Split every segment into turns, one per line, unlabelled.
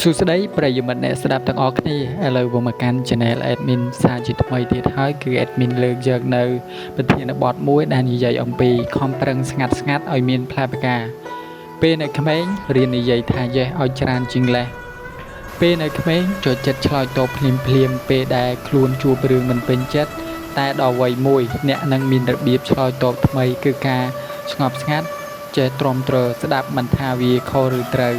សួស្តីប្រិយមិត្តអ្នកស្ដាប់ទាំងអស់គ្នាឥឡូវវិលមកកាន់ Channel Admin សាជាថ្មីទៀតហើយគឺ Admin លើកយកនៅប្រធានបទមួយដែលនិយាយអំពីខំប្រឹងស្ងាត់ស្ងាត់ឲ្យមានផ្លែផ្កាពេលនៅក្មេងរៀននិយាយថា yes ឲ្យច្រើនជាងលេសពេលនៅក្មេងចូលចិត្តឆ្លើយតបភ្លាមភ្លាមពេលដែលខ្លួនជួបរឿងមិនពេញចិត្តតែដល់វ័យមួយអ្នកនឹងមានរបៀបឆ្លើយតបថ្មីគឺការស្ងប់ស្ងាត់ចេះទ្រាំទ្រស្ដាប់មិនថាវាខុសឬត្រូវ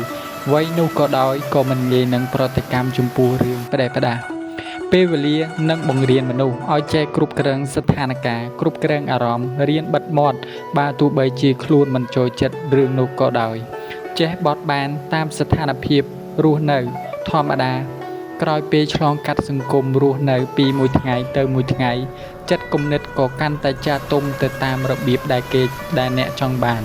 វ័យនោះក៏ដោយក៏មិនងាយនឹងប្រតិកម្មចំពោះរឿងផ្ដេសផ្ដាសពេលវេលានឹងបង្រៀនមនុស្សឲ្យចេះគ្រប់គ្រងស្ថានភាពគ្រប់គ្រងអារម្មណ៍រៀនបិទមាត់បើទោះបីជាខ្លួនមិនចូលចិត្តរឿងនោះក៏ដោយចេះបត់បែនតាមស្ថានភាពរស់នៅធម្មតាក្រោយពេលឆ្លងកាត់សង្គមរស់នៅពីមួយថ្ងៃទៅមួយថ្ងៃចិត្តគំនិតក៏កាន់តែចាស់ទុំទៅតាមរបៀបដែលគេដែលអ្នកចង់បាន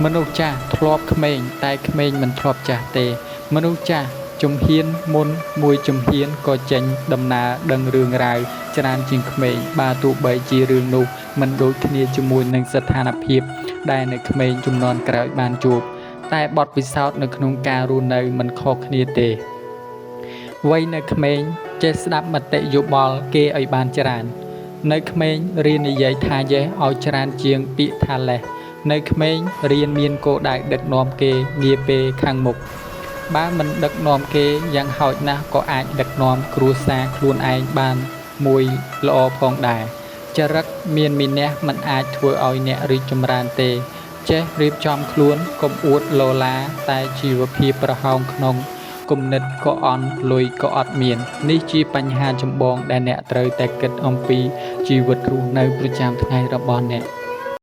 មនុស្សចាស់ធ្លាប់ក្មេងតែក្មេងមិនធ្លាប់ចាស់ទេ មនុស្សចាស់ជំហានមុនមួយជំហានក៏ចេញដំណើរដឹងរឿងរ៉ាវច្រើនជាងក្មេងបើទោះបីជារឿងនោះមិនដូចគ្នាជាមួយនឹងស្ថានភាពដែលនៅក្មេងជំនាន់ក្រោយបានជួបតែបទពិសោធន៍នៅក្នុងការរស់នៅមិនខុសគ្នាទេវ័យនៅក្មេងចេះស្ដាប់មតិយោបល់គេឲ្យបានច្រើននៅក្មេងរៀននិយាយថា yes ឲ្យច្រើនជាងពាក្យថាលេសនៅក្មេងរៀនមានគោលដៅដឹកនាំគេនាពេលខាងមុខបើមិនដឹកនាំគេយ៉ាងហោចណាស់ក៏អាចដឹកនាំគ្រួសារខ្លួនឯងបានមួយល្អផងដែរចរិតមានមានះមិនអាចធ្វើឲ្យអ្នករីកចម្រើនទេចេះរៀបចំខ្លួនកុំអួតឡូឡាតែជីវភាពប្រហោងក្នុងគំនិតក៏អន់លុយក៏អត់មាននេះជាបញ្ហាចម្បងដែលអ្នកត្រូវតែគិតអំពីជីវិតរស់នៅប្រចាំថ្ងៃរបស់អ្នក។